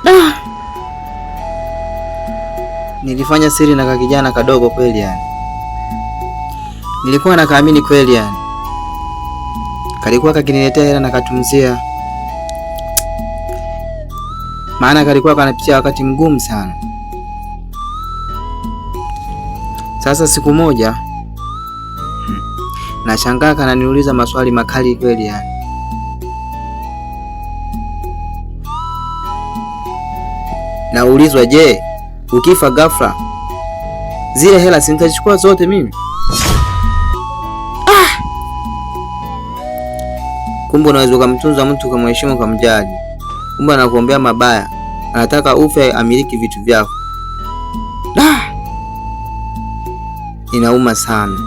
Da. Nilifanya siri na kakijana kadogo kweli yani. Nilikuwa nakaamini kweli yani. Kalikuwa kakiniletea hela na katunzia. Maana kalikuwa kanapitia wakati mgumu sana. Sasa siku moja nashangaa kananiuliza maswali makali kweli yani. Naulizwa, je, ukifa ghafla zile hela si nitachukua zote mimi? Ah! Kumbe unaweza ukamtunza mtu ukamheshimu ukamjali, kumbe anakuombea mabaya, anataka ufe amiliki vitu vyako. Ah! Inauma sana.